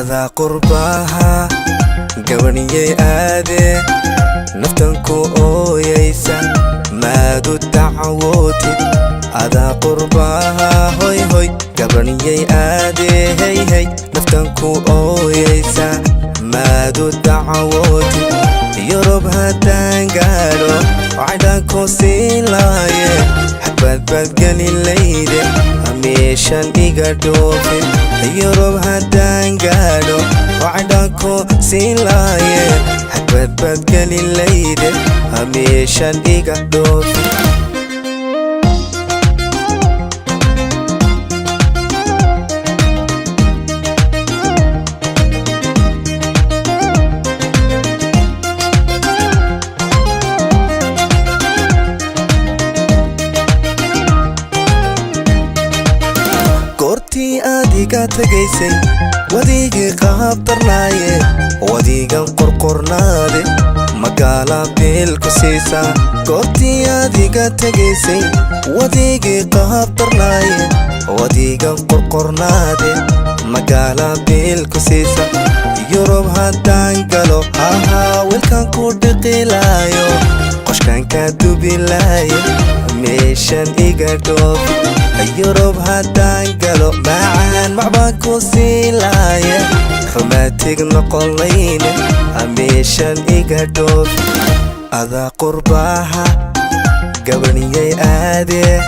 Adaa qurbaha gabaniyey aadee, naftan ku ooyaysa, maadu dacwootid. Adaa qurbaha, hoy hoy, gabaniyey aadee, hey hey, naftan ku ooyaysa, maadu dacwootid. Yurub haddaan gaadho, cadhaan ku siin laaye, xabadbaadgeli layde, meeshan iga dhoofin. Yurub haddaan gaadho, cadhaan ku siin laaye, xabadbaadgeli layde, meeshan iga dhoofin. Goortii aad iga tagaysay, wadigii qaabdarnaaye, wadigan qorqornaade, magaala biil ku siisaa. Goortii aad iga tagaysay, wadigii qaabdarnaaye, wadigan qorqornaade, magaala biil ku siisa. Yurub haddaan galo, hahaa, wiilkan ku dhiqilaayo, qoshkan ka dubilaaye, meeshan iga dhoofi. Yurub haddaan galo, macaan macbaan ku siilaaye, romantic noqonayne, meeshan iga dhoofi. Adaa qurbaha gabaniyey aadee,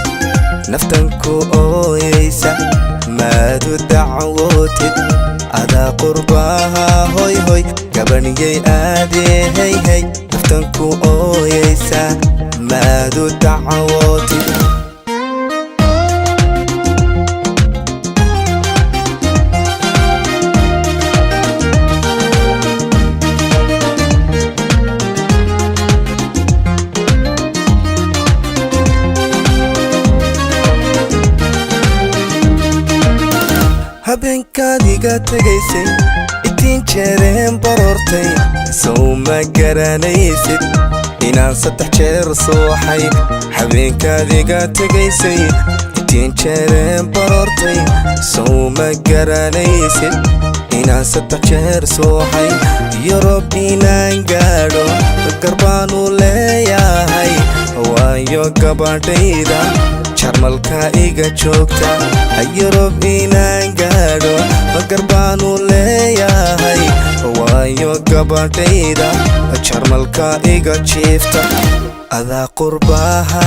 naftan ku ooyaysa, maadu dacwootid. Adaa qurbaha, hoy hoy, gabaniyey aadee, hey hey, naftan ku ooyaysa, maadu dacwootid. Habeenkaad iga tegaysay, itiin jeereen baroortay, sow ma garanaysid inaan 3 jeer suuxay? Habeenkaad iga tegaysay, itiin jeereen baroortay, sow ma garanaysid inaan 3 jeer suuxay? Yurub inaan gaadho garbaanu leeyahay, waayo gabadhayda Jarmalka iga joogta. Yurub inaan gaadho garbaanu leeyahay, waayo gabadhayda Jarmalka iga jiifta. Adaa qurbaha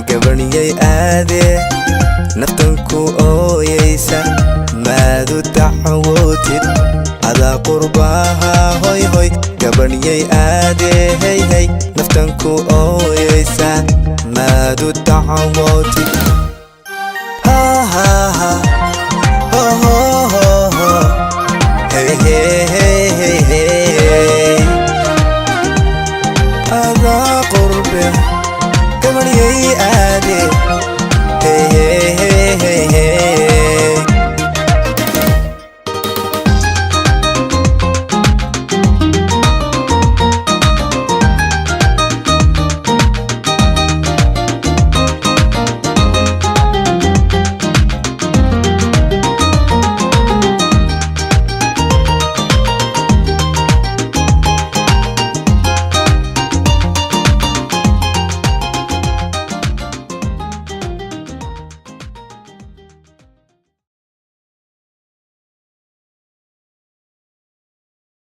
gabaniyey aadee, naftan ku ooyaysa, maadu dacwootid. Adaa qurbaha, hoy hoy, gabaniyey aadee, hey hey, naftan ku ooyaysa, maadu dacwootid. Ha ha ha.